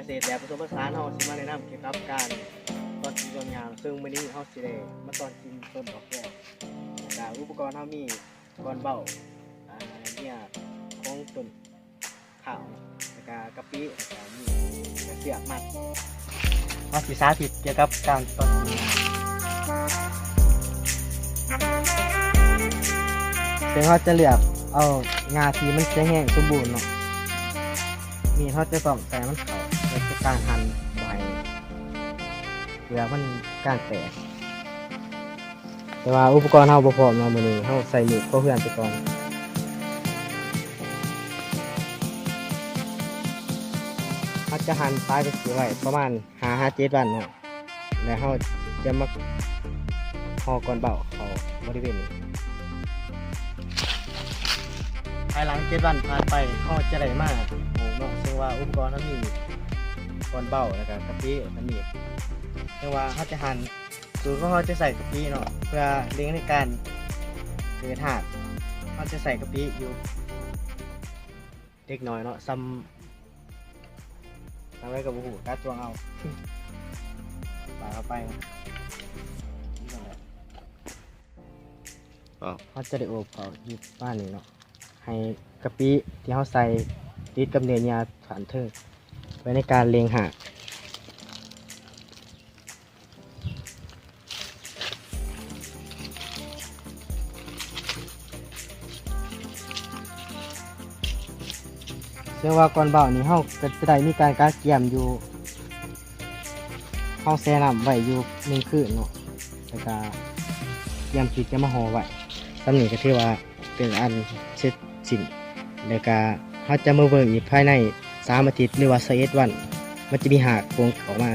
ເສດແບບປະສົມປະສານ ເຮົາຊິມາແນະນຳກ່ຽວກັບການຕອນກິນຕອນຫຍ້າ ເຊິ່ງມື້ນີ້ເຮົາຊິໄດ້ມາຕອນກິນຕົ້ນດອກແຄ ແລ້ວກະອຸປະກອນເຮົາມີກອນເບົ້າ ອ່າ ເຫຍື່ອຂອງຕົ້ນ ຂ້າວ ແລ້ວກະກະປິ ແລ້ວກະມີກະເຊືອກມັດ. ເຮົາຊິສາທິດກ່ຽວກັບການຕອນກິນ ເຊິ່ງເຮົາຈະເລືອກເອົາຫຍ້າທີ່ມັນແຂງແຮງສົມບູນເນາະ. ມີດເຮົາຈະຕ້ອງໃສ່ມັນເຂົ້າ ເພື່ອເປັນການຫັນບໍ່ໃຫ້ເປືອກມັນການແຕກ. ແຕ່ວ່າອຸປະກອນເຮົາບໍ່ພ້ອມເນາະ ມື້ນີ້ເຮົາໃຊ້ມີດເພາະເຮືອນໄປກ່ອນ. ເຮົາຈະຫັນປາຍໄປຊິໄວ້ປະມານຫ້າຫາເຈັດວັນເນາະ ແລ້ວເຮົາຈະມາຫໍ່ກອນເບົ້າເຂົ້າບໍລິເວນນີ້. ພາຍຫຼັງເຈັດວັນຜ່ານໄປ ເຮົາຈະໄດ້ມາໂຮງເນາະ ເຊິ່ງວ່າອຸປະກອນເຮົາມີກອນເບົ້າ ແລ້ວກະກະປິ ແລ້ວກະມີດ. ເຊິ່ງວ່າເຮົາຈະຫັນ ສູດຂອງເຮົາຈະໃສ່ກະປິເນາະ ເພື່ອເລັ່ງໃນການເກີດຮາກ ເຮົາຈະໃສ່ກະປິຢູ່ເລັກນ້ອຍເນາະ ສ່ຳ ສ່ຳໃດກໍບໍ່ຮູ້ ກະຕວງເອົາ ປາດເຂົ້າໄປ ເຮົາຈະໄດ້ໂອບເຂົ້າຢູ່ປະມານນີ້ເນາະ. ໃຫ້ກະປິທີ່ເຮົາໃສ່ຕິດກັບເນື້ອຫຍ້າຂັ້ນເທິງ ໄວ້ໃນການເລັ່ງຮາກ. ເຊິ່ງວ່າກ່ອນເບົ້ານີ້ ເຮົາກໍຈະໄດ້ມີການກະກຽມຢູ່ ເຮົາແຊ່ນ້ຳໄວ້ຢູ່ໜຶ່ງຄືນເນາະ ແລ້ວກະກຽມທີ່ຈະມາຫໍ່ໄວ້. ສ່ຳນີ້ກໍຖືວ່າ ເປັນອັນເສັດສິ້ນ ແລ້ວກະເຮົາຈະມາເບິ່ງອີກພາຍໃນສາມອາທິດ ຫຼືວ່າຊາວເອັດວັນ ມັນຈະມີຮາກປົງອອກມາ